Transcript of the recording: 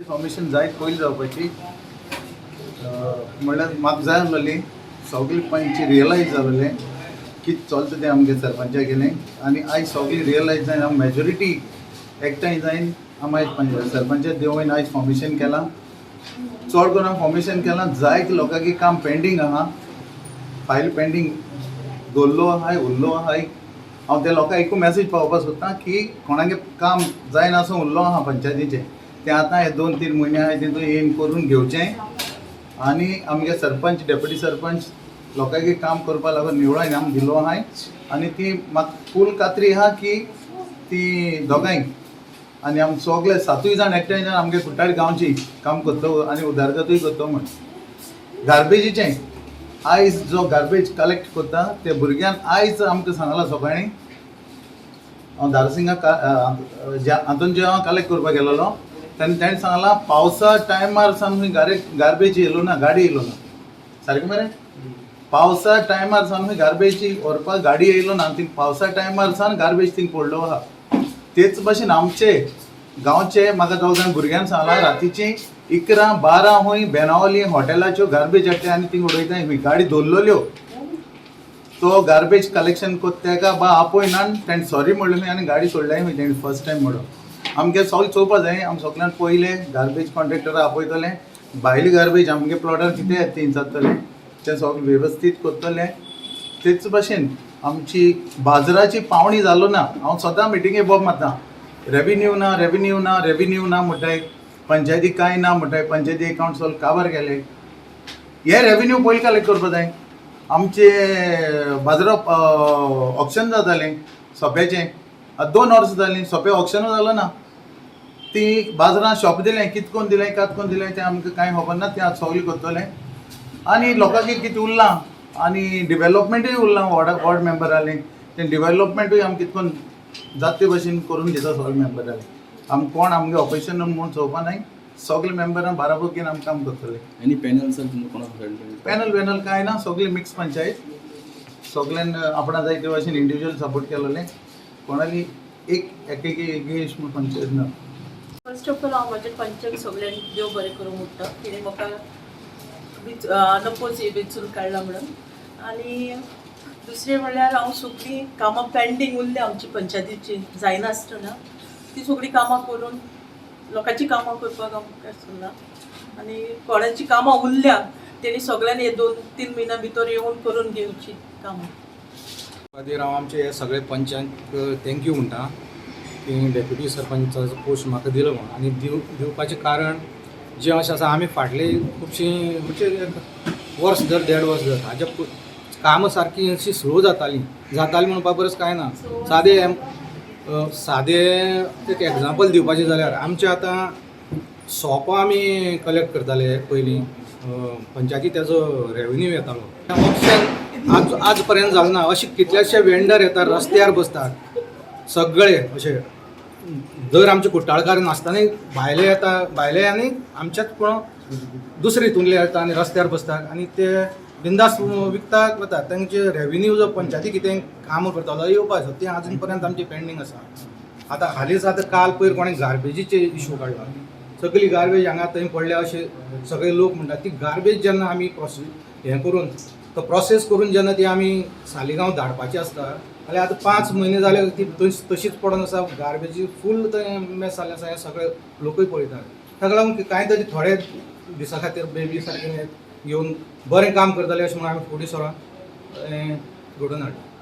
Formation जायत पयलीं जावपाची म्हणल्यार म्हाका जाय आसलेली सगळे पंच रियलायज जालेले कितें चलता तें आमगे सरपंचा गेलें आनी आयज सगळीं रियलायज जायन आमी मेजॉरिटी एकठांय जायन आमी आयज पंच सरपंचा देवयन आयज फॉर्मेशन केलां. चड करून आमी फॉर्मेशन केलां जायते लोकांगे काम पेंडींग आहा, फायल पेंडींग दवरलो आहाय उरलो आहाय. हांव त्या लोकांक एकू मॅसेज पावोवपाक सोदतां की कोणागे काम जायनासूं उरलो आहा पंचायतीचें तें आतां हे 2-3 म्हयने आहाय तितून येवन करून घेवचें आनी आमगे सरपंच डेप्युटी सरपंच लोकांगे काम करपा लागून निवळाय आमी दिलो आहाय आनी ती म्हाका फूल खात्री आहा की ती दोगांय आनी आमी सगळे सातूय जाण एकठांय जावन आमगे कुट्टाळी गांवची काम करतो आनी उदरगतूय करतो म्हण. गार्बेजीचें आयज जो गार्बेज कलेक्ट करता ते भुरग्यान आयज आमकां सांगलां सकाळीं हांव दारसिंगा हातून जें हांव कलेक्ट करपाक गेलेलो तेन्ना तेणें सांगलां पावसा टायमार सावन गार्बेज येयलो ना, गाडी येयलो ना. सारकें मरे? पावसा टायमार सावन गार्बेज व्हरपाक गाडी येयलो ना, ती पावसा टायमार सावन गार्बेज थिंग पडलो आहा. तेच भशेन आमचे गांवचे म्हाका दोग जाण भुरग्यान सांगलां रातीची 11-12 हूंय बेनावली हॉटेलाच्यो गार्बेज हाडटा आनी थिंग उडयता हूंय गाडी दवरलेल्यो. तो गार्बेज कलेक्शन कोत्ता तेका बा आपयना तेणें सॉरी म्हणलें हूंय आनी गाडी सोडल्या हूंय तेणें फर्स्ट टायम म्हणून. आमगे सगळें चोवपा जाय, आमी सगळ्यान पयलें गार्बेज कॉन्ट्रेक्टरा आपयतले, भायली गार्बेज आमगे प्लॉटार कितें येता ती जातलें तें सगळें वेवस्थीत करतलें. तेच भशेन आमची बाजाराची पावणी जालो ना. हांव सदां मिटिंगे बोब मारता, रेविन्यू ना, रेविन्यू ना, रेविन्यू ना म्हणटाय, पंचायती कांय ना म्हणटाय, पंचायती एकावंट सगळें काबार केले. हे रेविन्यू पयलीं कलेक्ट करपा जाय. आमचे बाजारा ऑक्शन जातालें सोंप्याचें, आतां 2 वर्सां जालीं सोंपें ऑक्शनूय जालो ना. ती बाजारान शॉप दिलें, कित कोन्न दिलें, कात कोन्न दिलें तें आमकां कांय खबर ना. तें आतां सगळें करतलें आनी लोकांक कितें उरलां आनी डिवेलॉपमेंटूय उरलां वॉर्ड वॉर्ड मेंबरालें तें डिवेलॉपमेंटूय आमकां कित कोन्न जाता ते भशेन करून दिता सगळे मेंबरालें. आम कोण आमगे ऑपोजिशन म्हूण चोवपा नाय, सगळे मेंबरां बाराबर घेवन आमी काम करतले. आनी पॅनल सर तुमकां कोणाक? पॅनल वेनल कांय ना, सगळी मिक्स पंचायत, सगळ्यान आपणा जाय ते भशेन इंडिविज्युअल सपोर्ट केलेले, कोणाली एक एक एगेन्स्ट म्हूण पंचायत ना. फर्स्ट ऑफ ऑल हांव म्हज्या पंचाक सगळ्यांक देव बरें करूं म्हणटा, तिणें म्हाका नपोज वेंचून काडला म्हणून. आनी दुसरें म्हणल्यार हांव सगळीं कामां पेंडींग उरल्या आमची पंचायतीची जायनासतना ती सगळीं कामां करून लोकांची कामां करपाक आमकां सोदलां आनी कोणाची कामां उरल्या तेणी सगळ्यांनी हे 2-3 म्हयन्या भितर येवन करून घेवची कामां. खातीर हांव आमचे हे सगळे पंचांक thank you म्हणटा की डेप्युटी सरपंचाचो पोस्ट म्हाका दिलो म्हणून. आनी दिवपाचें कारण जें अशें आसा, आमी फाटले खुबशीं म्हणजे एक वर्स धर देड वर्स धर हाज्या कामां सारकी अशी स्लो जातालीं जातालीं म्हणपा परस कांय ना. सादें सादें एक एग्जाम्पल दिवपाचें जाल्यार आमचें आतां सोपां आमी कलेक्ट करताले पयलीं पंचायती, तेजो रेवेन्यू येतालो. ऑक्शन आज पर्यंत जालें ना. अशे कितलेशे वेंडर येतात, रस्त्यार बसतात सगळे अशे. जर आमचे कुट्टाळकार नासतनाय भायले येता, भायले आनी आमच्याच कोण दुसरे हितूंतले येता आनी रस्त्यार बसतात आनी ते बिंदास विकतात वतात. तांचे रेवेन्यू जो पंचायती कितें कामां करतालो येवपाचो तें आजून पर्यंत आमचें पेंडींग आसा. आतां हालींच आतां काल पयर कोणें गार्बेजीचे इशू काडला, सगळी गार्बेज हांगा थंय पडल्या अशें सगळे लोक म्हणटात. ती गार्बेज जेन्ना आमी प्रोसेस हें करून तो प्रोसेस करून जेन्ना ती आमी सालिगांव धाडपाची आसता जाल्यार आतां 5 म्हयने जाले ती तशीच पडून आसा. गार्बेजी फूल थंय मेस जाल्लें आसा, हें सगळे लोकूय पळयतात. ताका लागून कांय तरी थोडे दिसा खातीर बेबी सारकें घेवन बरें काम करतले अशें म्हणून आमी फुडें सरोन हें घडोवन हाडलें.